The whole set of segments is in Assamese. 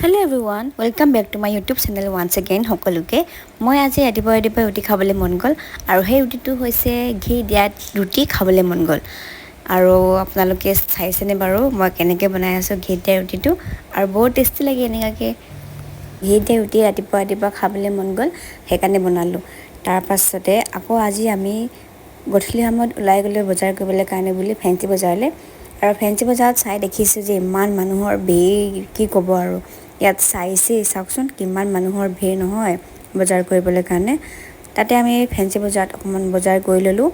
Hello everyone, welcome back to my YouTube channel once again. সকলোকে মই আজি ৰাতিপুৱা ৰাতিপুৱা ৰুটি খাবলৈ মন গ'ল আৰু সেই ৰুটিটো হৈছে ঘি দিয়া ৰুটি খাবলৈ মন গ'ল। আৰু আপোনালোকে চাইছেনে বাৰু মই কেনেকৈ বনাই আছোঁ ঘি দিয়া ৰুটিটো? আৰু বহুত টেষ্টি লাগে। এনেকুৱাকৈ ঘি দিয়া ৰুটি ৰাতিপুৱা ৰাতিপুৱা খাবলৈ মন গ'ল, সেইকাৰণে বনালোঁ। তাৰপাছতে আকৌ আজি আমি গধূলি সময়ত ওলাই গ'লোঁ বজাৰ কৰিবলৈ কাৰণে বুলি ফেঞ্চি বজাৰলৈ। আৰু ফেঞ্চি বজাৰত চাই দেখিছোঁ যে ইমান মানুহৰ ভিৰ, কি ক'ব আৰু। ইয়াত চাইছেই চাওকচোন, কিমান মানুহৰ ভিৰ নহয় বজাৰ কৰিবলৈ কাৰণে। তাতে আমি ফেঞ্চি বজাৰত অকণমান বজাৰ কৰি ল'লোঁ।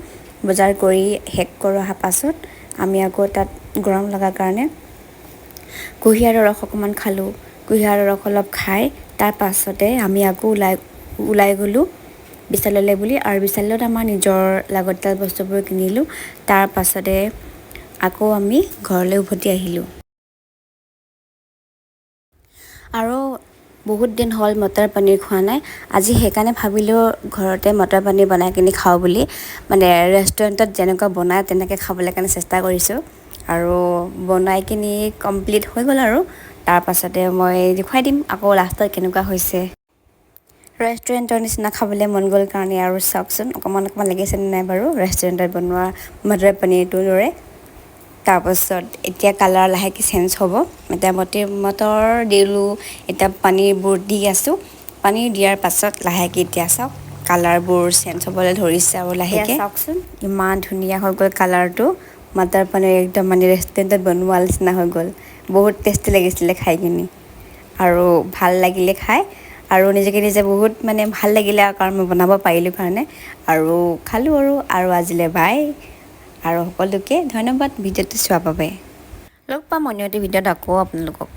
বজাৰ কৰি শেষ কৰি অহাৰ পাছত আমি আকৌ তাত গৰম লগাৰ কাৰণে কুঁহিয়াৰৰ ৰস অকণমান খালোঁ। কুঁহিয়াৰৰ ৰস অলপ খাই তাৰ পাছতে আমি আকৌ ওলাই ওলাই গ'লোঁ বিশাললৈ বুলি। আৰু বিশালত আমাৰ নিজৰ লাগতিয়াল বস্তুবোৰ কিনিলোঁ। তাৰ পাছতে আকৌ আমি ঘৰলৈ উভতি আহিলোঁ। আৰু বহুত দিন হ'ল মটৰ পনীৰ খোৱা নাই। আজি সেইকাৰণে ভাবিলোঁ ঘৰতে মটৰ পনীৰ বনাই কিনি খাওঁ বুলি। মানে ৰেষ্টুৰেণ্টত যেনেকুৱা বনায়, তেনেকৈ খাবলৈ কাৰণে চেষ্টা কৰিছোঁ। আৰু বনাই কিনি কমপ্লিট হৈ গ'ল। আৰু তাৰপাছতে মই দেখুৱাই দিম আকৌ লাষ্টত কেনেকুৱা হৈছে। ৰেষ্টুৰেণ্টৰ নিচিনা খাবলৈ মন গ'ল কাৰণে। আৰু চাওকচোন, অকণমান অকণমান লাগিছেনে নাই বাৰু ৰেষ্টুৰেণ্টত বনোৱা মটৰ পনীৰটোৰ দৰে? তাৰপাছত এতিয়া কালাৰ লাহেকৈ চেঞ্জ হ'ব। এতিয়া মটৰ দিলোঁ, এতিয়া পনীৰবোৰ দি আছোঁ। পনীৰ দিয়াৰ পাছত লাহেকৈ এতিয়া চাওক, কালাৰবোৰ চেঞ্জ হ'বলৈ ধৰিছে। আৰু লাহেকৈ চাওকচোন, ইমান ধুনীয়া হৈ গ'ল কালাৰটো। মটৰ পনীৰ একদম মানে ৰেষ্টুৰেণ্টত বনোৱা নিচিনা হৈ গ'ল। বহুত টেষ্টি লাগিছিলে খাই কিনি আৰু ভাল লাগিলে খাই আৰু নিজকে নিজে বহুত মানে ভাল লাগিলে, কাৰণ মই বনাব পাৰিলোঁ কাৰণে। আৰু খালোঁ আৰু আজিলৈ বাই। আৰু সকলোকে ধন্যবাদ ভিডিঅ'টো চোৱাৰ বাবে। লগ পাম অন্য এটি ভিডিঅ'ত আকৌ আপোনালোকক।